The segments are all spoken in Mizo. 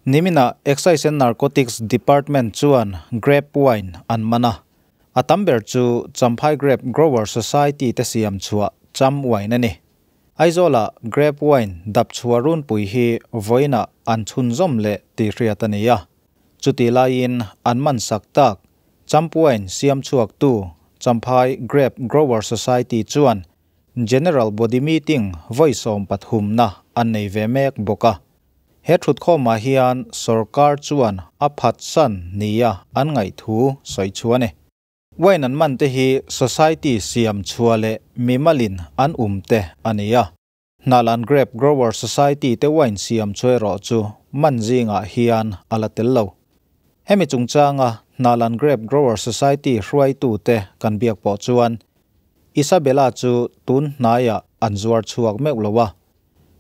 Nimina Excise and Narcotics Department chuan grape wine an man a, a tam ber chu Champhai Grape Grower Society te siam chhuah cham wine a ni. Aizawla grape wine dap chhuah runpui hi vawiinah an chhunzawm leh tih hriat a ni a. Chutih laiin an man sak tak Champ wine siam chhuaktu Champhai Grape Grower Society chuan General Body Meeting vawi 13na an nei ve mek bawk a. He thutkhawmah hian sorkar chuan a phatsan nia an ngaih thu sawi chu a ni. Wine an man te hi society siam chhuah leh mimalin an um te a ni a. Hnahlan Grape Grower Society te wine siam chu erawh chu man zingah hian a la tel lo. Hemi chungchanga Hnahlan Grape Grower Society hruaitute kan biak pawh chuan Isabella chu tun hnaiah an zuar chhuak meuh lo a.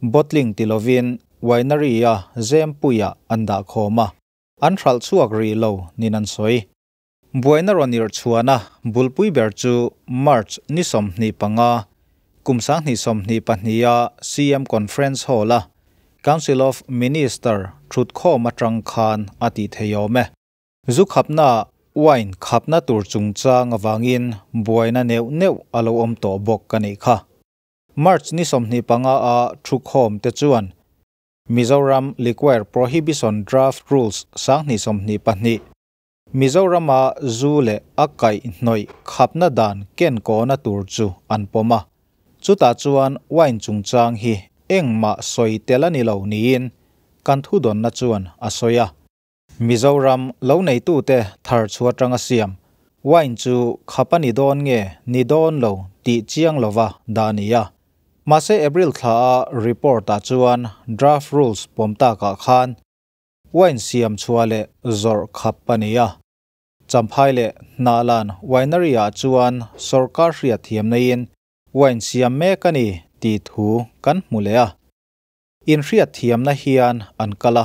Bottling ti lovin winery-a Zempuia an dah khawm a, an hralh chhuak rih lo niin an sawi. Buaina rawn irh chhuahna bulpui ber chu March ni 25, kum 2022-a CM Conference Hall-a Council of Minister thutkhawm atang khan a tih thei awm e. Zu khapna wine khapna tur chungchang avangin buaina neuh neuh a lo awm tawh bawk a nih kha. March ni 25-a thukhawm te chuan Mizoram Liquor Prohibition Draft Rules 2022 Mizorama zu leh a kaih hnawih khapna dan ken kawna tur chu an pawm a. Chutah chuan wine chungchang hi engmah sawi tel a ni lo niin kan thudawnna chuan a sawi a. Mizoram lo neitute thar chhuah atanga siam wine chu khap a ni dawn nge ni dawn lo tih chiang lova dah a ni a. Mahse April thla a report ah chuan draft rules pawm takah khan wine siam chhuah leh zawrh khap a ni a. Champhai leh Hnahlan winery ah chuan sorkar hriat thiam neiin wine siam mek a ni tih thu kan hmu leh a. In hriat thiamna hian an kal a.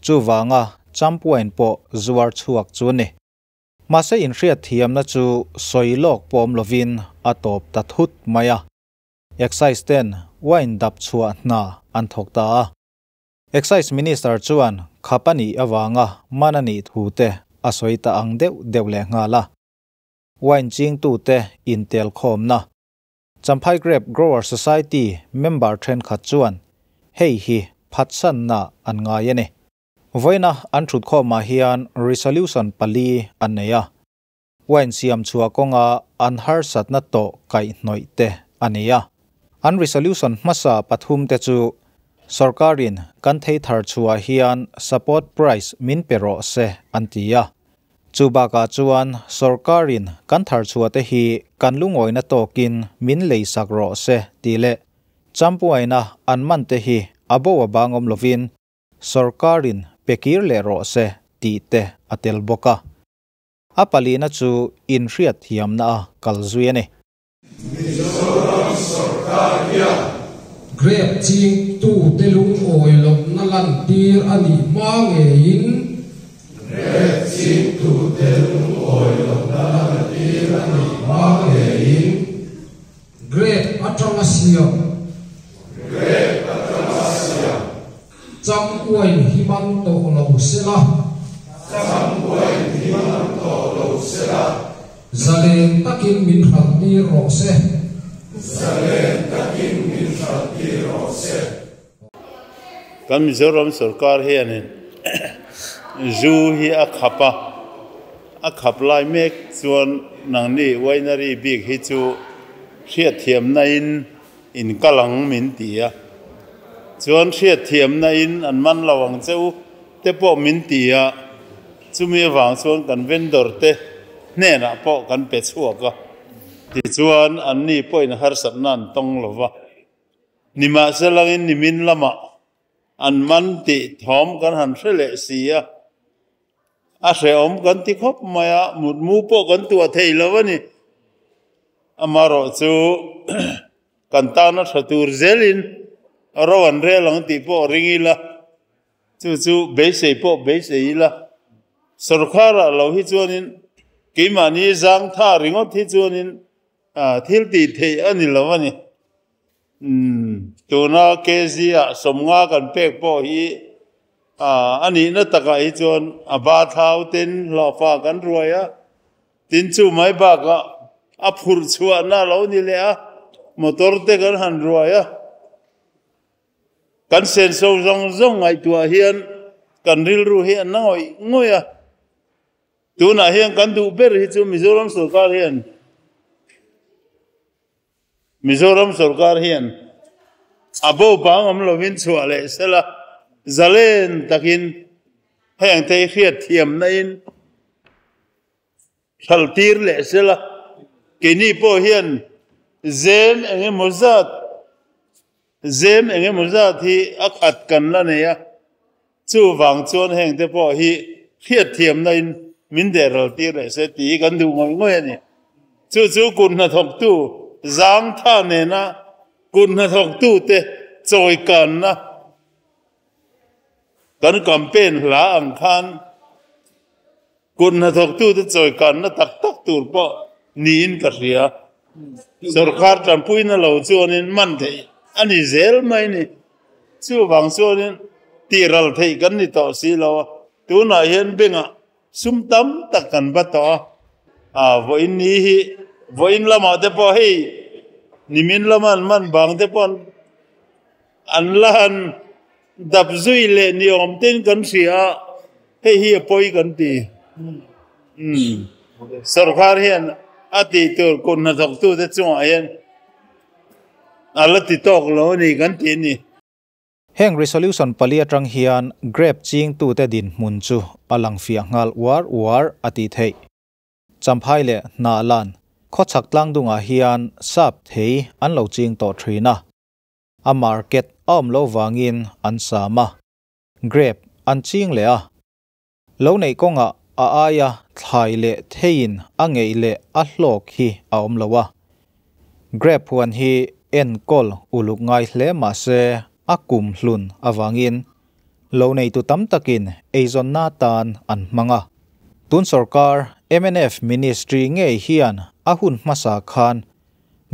Chuvanga champ wine pawh zuar chhuak chu a ni. Mahse in hriat thiamna chu sawi lawk pawm lovin a tawp ta thut mai a. Excise ten wine dap chhuah hna an thawk ta a. Excise Minister chuan khap a nih avanga man a nih thu te a sawi ta ang deuh deuh leh nghal a. Wine chingtute intel khawmna Champhai Grape Grower Society member thenkhat chuan hei hi phatsanna an ngai a ni. Vawiina an thutkhawmah hian resolution pali an nei a. Wine siam chhuah kawnga an harsatna tawh kaihhnawih te a ni a. An resolution hmasa pathum te chu sorkarin kan thei thar chhuah hian support price min pe rawh se an ti a. Chu bakah chuan sorkarin kan thar chhuah te hi kan lungawina tawkin min leisak rawh se tih leh champ wine-a an man te hi a bo a bang awm lovin sorkarin pe kir leh rawh se tih te a tel bawk a. A palina chu inhriat thiamna a kal zui a ni. Mizoram sorkar hian Grape chingtute lungawi lohna lantir a nih hma ngeiin Grape chingtute lungawi lohna lantir a nih hma ngeiin Grape atanga siam Grape atanga siam champ wine hi man tawh lo sela Champ wine hi man tawh lo sela Zalen takin min hralh tir rawh se. Zalen takin min hralh tir rawh se. Kan Mizoram sorkar hianin zu hi a khap a, a khap lai mek chuan nangni winery bik hi chu hriatthiamna in in kal ang min ti a, chuan hriatthiamna in an man lo ang che u te pawh min ti a, chumi avang chuan kan vendor te hnenah pawh kan pe chhuak a, tichuan anni pawhin harsatna an tawng lo va, nimahselangin nimin lamah an man tih thawm kan han hre leh si a, a hrehawm kan ti khawp mai a, mutmu pawh kan tuah thei lo a ni. Amaherawh chu kan tana tha tur zelin ro an rel ang tih pawh ring ila, chu chu beisei pawh beisei ila, sorkarah lo hi chuanin keimahni zangtha ringawt hi chuanin thil tih theih a ni lo a ni. Tuna kg-ah 50 kan pek pawh hi A nihna takah hi chuan a ba thlau ten hlawhfa kan ruai a, tin chu mai bakah a phurh chhuahna a lo ni leh a, motor te kan han ruai a. Kan senso zawng zawng ngaihtuah hian kan rilru hi a na ngawih ngawih a. Tunah hian kan duh ber hi chu Mizoram sorkar hian Mizoram sorkar hian a bo pang awm lovin chhuah leh sela zalen takin heng te hi hriatthiamna in Thal tir leh sela, keini pawh hian zem eng emaw zat, zem eng emaw zat hi a khat kan la nei a, chuvang chuan heng te pawh hi hriatthiamna in min dehral tir leh se tih hi kan duh ngawih ngawih a ni. Chu chu kut hnathawktu zangtha nena kut hnathawktu te chawikanna kan campaign hla ang khan, Kut hnathawktute chawikanna tak tak tur pawh niin ka hria. Sorkar tanpuina lo chuanin man theih a ni zel mai ni. Chuvang chuanin tihral theih kan ni tawh si lo a, tunah hian bengah sum tam tak kan va tawh a. Aa vawiin ni hi vawiin lamah te pawh hei nimin lama an man bang te pawh an la han Dap zui leh ni awm ten kan hria a, hei hi a pawi kan ti. Umm sorkar hian a tih tur kut hnathawktute chungah hian a la ti tawk lo a ni kan ti a ni. Heng resolution pali atang hian grape chingtute dinhmun chu a lang fiah nghal uar uar a tih theih. Champhai leh Hnahlan khawchhak tlangdungah hian sap thei an lo ching tawh thin a. A market a awm lo vangin an sam a, grape an ching leh a. Lo neih kawngah a aia thlai leh theiin a ngeih leh a hlawk hi a awm lo a. Grape huan hi enkawl uluk ngai hle mah se a kum hlun avangin lo neitu tam takin eizawnna tan an hmang a. Tun sorkar mnf ministry ngei hian a hun hmasa khan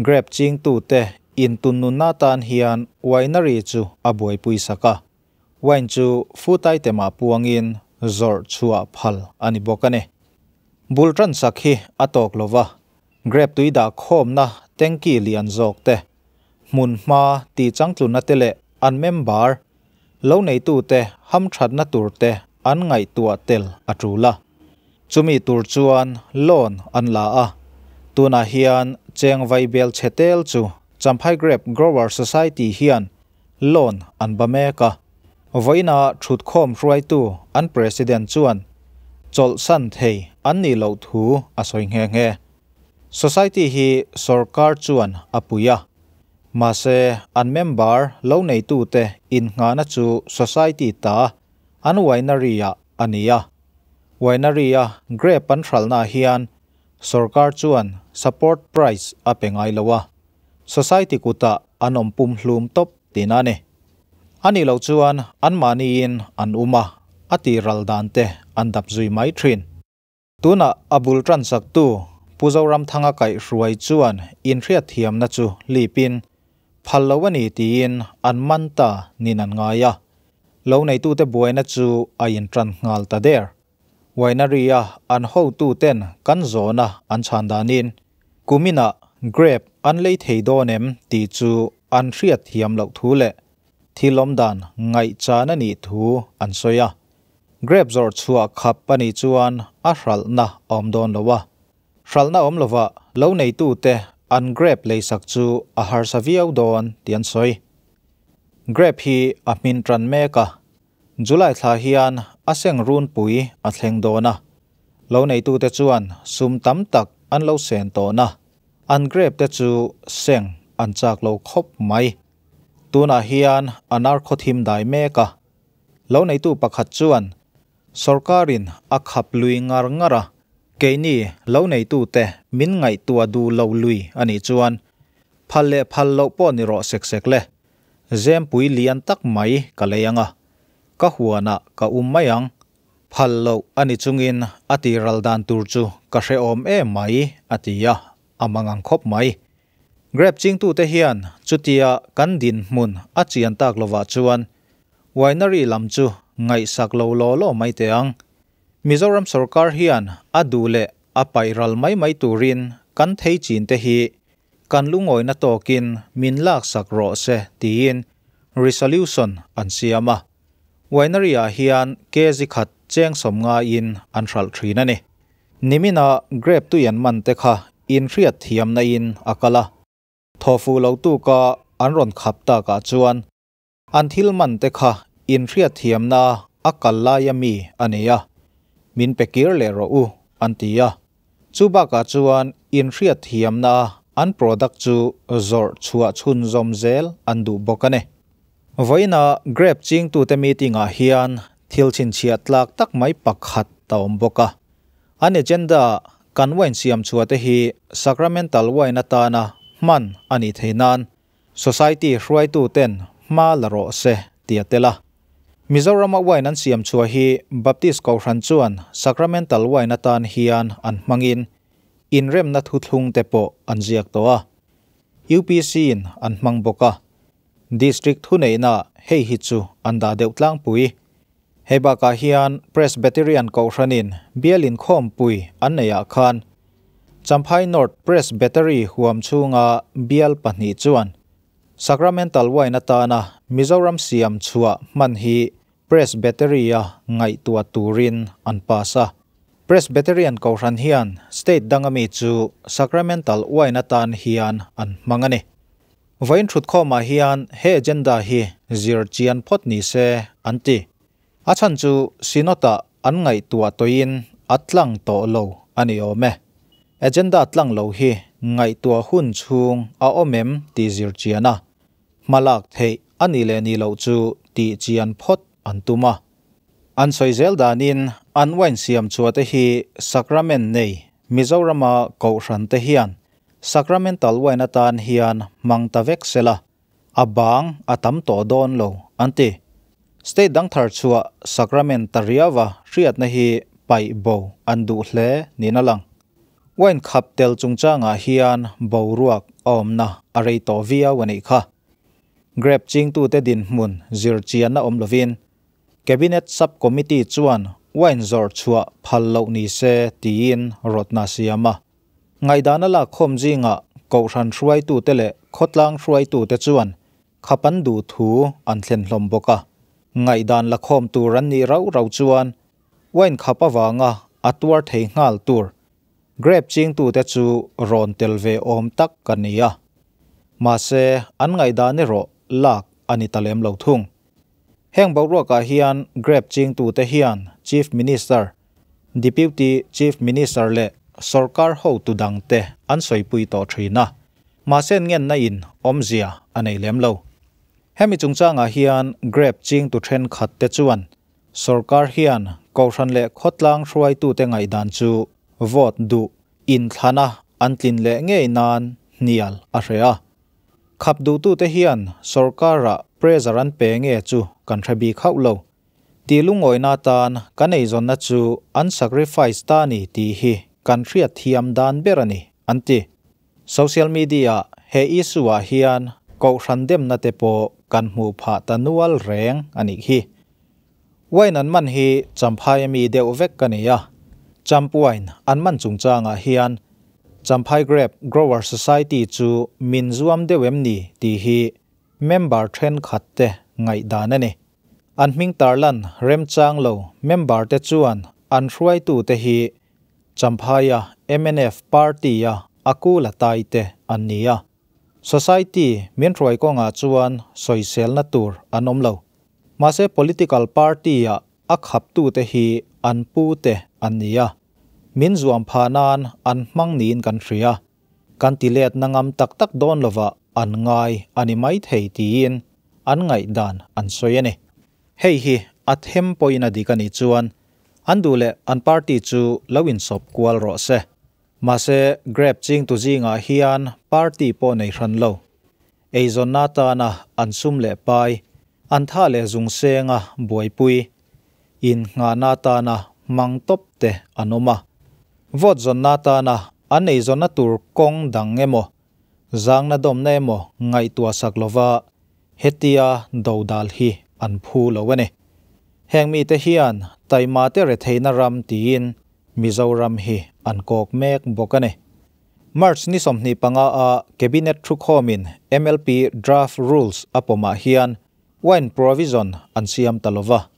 Grape chingtute intunnunna tan hian winery chu a buaipui sak a, wine chu food item-ah puangin zawrh chhuah phal a ni bawk a ni. Bul tan sak hi a tawk lo va, grape tui dah khawmna tanky lian zawk te, hmun hma tih changtlunna te leh an member lo neitute hamthatna tur te an ngaihtuah tel a tul a. Chumi tur chuan loan an la a, tunah hian cheng vaibel chhe tel chu Champhai Grape Grower Society hian loan an ba mek a. Vawiina thutkhawm hruaitu an President chuan chawlhsan thei an nih loh thu a sawi nghe nghe. Society hi sorkar chuan a pui a, mahse an member lo neitute innghahna chu society ta an winery-ah a ni a. Winery-a grape an hralhnaah hian sorkar chuan support price a pe ngai lo a, society kutah an awm pumhlum tawp tihna a ni. A nih loh chuan anmahniin an um a, a tihral dan te an dap zui mai thin. Tunah a bul tan saktu Pu Zoramthanga kaihhruai chuan inhriatthiamna chu lipin phal lo a ni tiin an man ta nin an ngai a. Lo neitute buaina chu a intan nghal ta der. Winery-a an hotuten kan zawhna an chhan danin kuminah grape an lei thei dawn em tih chu an hriatthiam loh thu leh thil awmdan ngaihchan a nih thu an sawi a. Grape zawrh chhuah khap a nih chuan a hralhna a awm dawn lo a. Hralhna awm lovah lo neitute an grape leisak chu a harsa viau dawn tih an sawi. Grape hi a hmin tan mek a, July thla hian a seng runpui a thleng dawn a. Lo neitute chuan sum tam tak an lo sen tawhna an grape te chu seng an chak lo khawp mai. Tunah hian a nar khawthim dai mek a. Lo neitu pakhat chuan sorkarin a khap lui ngar ngar a, keini lo neitute min ngaihtuah duh lo lui a nih chuan phal leh phal loh pawh ni rawh sek sek le, zempui lian tak mai ka lei ang a, ka huanah ka um mai ang, phal loh a ni chungin a tihral dan tur chu ka hrehawm em mai a ti a, a mangang khawp mai. Grape chingtute hian chutia kan dinhmun a chian tak lovah chuan winery lam chu ngaihsak lo law law mai teh ang. Mizoram sorkar hian a duh leh a paih ral mai mai turin kan thei chin te hi kan lungawina tawkin min laksak rawh se tiin resolution an siam a. Winery ah hian kg khat cheng 50 in an hralh thin a ni. Nimina grape tui an man te kha inhriat thiamna in a kal a. Thawfu lo tuka an rawn khap takah chuan an thil man te kha inhriat thiamna a kal laia mi a ni a, min pe kir leh rawh u an ti a. Chu bakah chuan inhriat thiamna an product chu zawrh chhuah chhunzawm zel an duh bawk a ni. Vawiina grape chingtute meeting ah hian thil chhinchhiah tlak tak mai pakhat a awm bawk a. An agenda kan wine siam chhuah te hi sacramental wine atana hman a nih theih nan society hruaitu ten hma la rawh se tih a tel a. Mizorama wine an siam chhuah hi Baptist Kohhran chuan sacramental wine atan hian an hmangin inremna thuthlung te pawh an ziak tawh a. UPC in an hmang bawk a. District thuneihna hei hi chu an dah deuh tlangpui. Hei bakah hian Presbyterian Kohhranin bial inkhawmpui an neihah khan Champhai North Presbytery huam chhunga bial pahnih chuan Sacramental Wine atana Mizoram siam chhuah hman hi Presbytery-a ngaihtuah turin an pass a. Presbyterian Kohhran hian state danga mi chu Sacramental Wine atan hian an hmang a ni. Vawiin thutkhawmah hian he agenda hi zir chian phawt ni se an ti. A chhan chu Synod-ah an ngaihtuah tawhin a tlang tawh lo a ni awm e. Agenda tlang lo hi ngaihtuah hun chhung a awm em tih zir chian a, hmalak theih a nih leh nih loh chu tih chian phawt an tum a. An sawi zel danin an wine siam chhuah te hi sacrament nei Mizorama Kohhran te hian Sacramental wine atan hian hmang ta vek sela, a bang a tam tawh dawn lo, an ti. State dang thar chhuah sacrament ta riauva hriatna hi paih bo an duh hle niin a lang. Wine khap tel chungchangah hian boruak a awmna a rei tawh viau a nih kha. Grape chingtute dinhmun zir chianna awm lovin Cabinet Sub-Committee chuan wine zawrh chhuah phal loh ni se tiin rawtna a siam a. Ngaihdan a lakkhawm zingah Kohhran hruaitute leh khawtlang hruaitute chuan khap an duh thu an thlen hlawm bawk a. Ngaihdan lakhawm tur an nih rauh rauh chuan wine khap avanga a tuar thei nghal tur grape chingtute chu rawn tel ve awm tak a ni a. Mahse, an ngaihdan erawh lak a ni ta lem lo thung. Heng boruakah hian grape chingtute hian Chief Minister, Deputy Chief Minister leh sorkar hotu dangte an sawipui tawh thin a, mahse ngenna in awmzia a nei lem lo. Hemi chungchangah hian grape chingtu thenkhatte chuan sorkar hian Kohhran leh khawtlang hruaitute ngaihdan chu vote duh inthlana an tlin leh ngei nan hnial a hre a. Khap duhtute hian sorkara pressure an pe nge chu kan hre bik hauh lo. Tih lungawina atan kan eizawnna chu an sacrifice ta ni tih hi kan hriat thiam dan ber a ni, an ti. Social media he issue ah hian kohhran demna te pawh kan hmuh phah ta nual reng a nih hi. Wine an man hi Champhai ami deuh vek ka ni a, Champ Wine an man chungchangah hian Champhai Grape Grower Society chu min zuam deuh em ni tih hi member thenkhat te ngaihdan a ni. An hming tarlan remchang lo member te chuan an hruaitu te hi Champhaia mnf party-a a kul a tai te an ni a. Society min hruai kawngah chuan sawiselna tur an awm lo. Mahse political party-ah a khaptute hi an pute an ni a, min zuam phah nan an hmang niin kan hria. Kan ti letna ngam tak tak dawn lovah an ngai a ni maithei tiin an ngaihdan an sawi a ni. Hei hi a them pawhin a dik a nih chuan an duh leh an party chu lo insawp kual rawh se. Mahse grape chingtu zingah hian party pawh nei hran lo. Eizawnna atana an sum leh pai, an tha leh zung senga buaipui, innghahna atana hmang tawp te an awm a. Vote zawnna atana an eizawnna tur kawng dang emaw, zangna dawmna emaw ngaihtuah sak lova hetia dodal hi an phu lo a ni. Heng mite hian taima te retheina ram tiin Mizoram hi an kawk mek bawk a ni. March ni 25 a Cabinet thukhawmin MLP Draft Rules a pawmah hian Wine Provision an siam ta lova.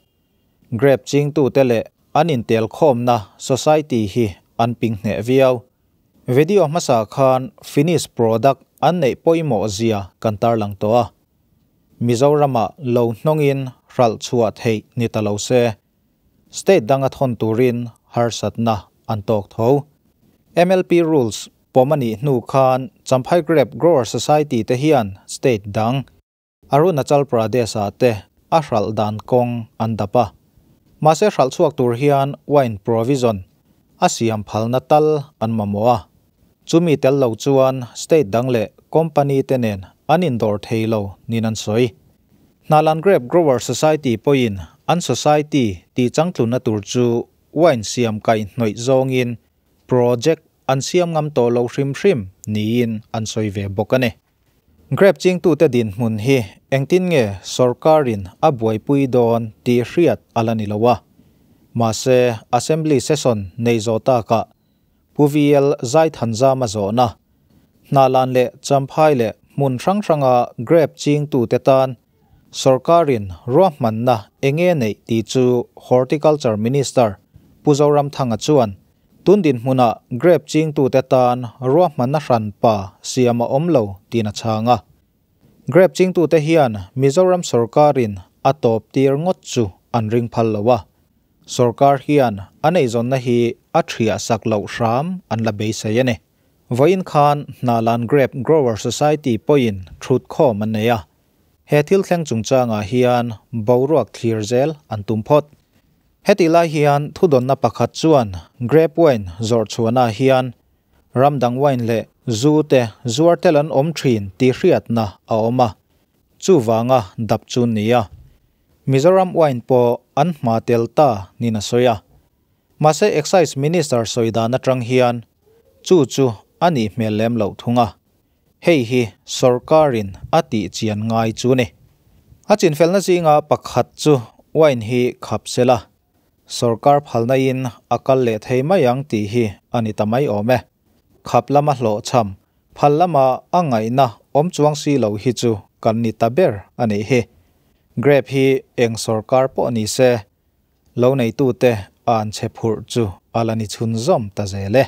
Grape chingtute leh an intelkhawmna Society hi an ping hneh viau. Video hmasa khan finish product an neih pawimawh zia kan tarlang tawh a. Mizorama lo hnawngin hralh chhuah theih ni ta lo se, state danga thawn turin harsatna an tawk tho. MLP rules pawm a nih hnu khan Champhai Grape Grower Society te hian state dang, Arunachal Pradesh ah te a hralh dan kawng an dap a. Mahse hralh chhuak tur hian wine provision a siam phalna tal an mamawh a. Chumi tel lo chuan state dang leh company te nen an indawr thei lo niin an sawi. Hnalan Grape Grower Society pawhin an society tih changtlunna tur chu wine siam kaihhnawih zawngin project an siam ngam tawh lo hrim hrim niin an sawi ve bawk a ni. Grape chingtute dinhmun hi engtin nge sorkarin a buaipui dawn tih hriat a la ni lo a. Mahse, Assembly session nei zawh takah Pu VL Zaithanzama zawhna, Hnalan leh Champhai leh hmun hrang hranga grape chingtute tan sorkarin ruahmanna enge neih tih chu Horticulture Minister Pu Zoramthanga chuan Tun dinhmunah grape chingtute tan ruahmanna hranpa siam a awm lo tiin a chhang a. Grape chingtute hian Mizoram sorkarin a tawp tir ngawt chu an ring phal lo a. Sorkar hian a neizawnna hi a thiah sak loh hram an la beisei a ni. Vawiin khan Hnalan Grape Grower Society pawhin thutkhawm an nei a. He thil thleng chungchangah hian boruak thlir zel an tum phawt. Hetih lai hian thudawnna pakhat chuan grape wine zawrh chhuahnaah hian ram dang wine leh zu te zuar tel an awm thin tih hriatna a awm a, chuvanga dap chu ni a. Mizoram wine pawh an hma tel ta niin a sawi a. Mahse Excise Minister sawi dan atang hian chu chu a nih hmel lem loh thung a. Hei hi sorkarin a tih chian ngai chu ni. A chinfelna zinga pakhat chu wine hi khap sela, sorkar phalna in a kal leh thei mai ang tih hi a ni ta mai awm e. Khap lama hlawhchham, phal lama a ngaihna awm chuang si lo hi chu kan ni ta ber a nih hi. Grape hi eng sorkar pawh ni se, lo neitute an chhe phurh chu a la ni chhunzawm ta zel e.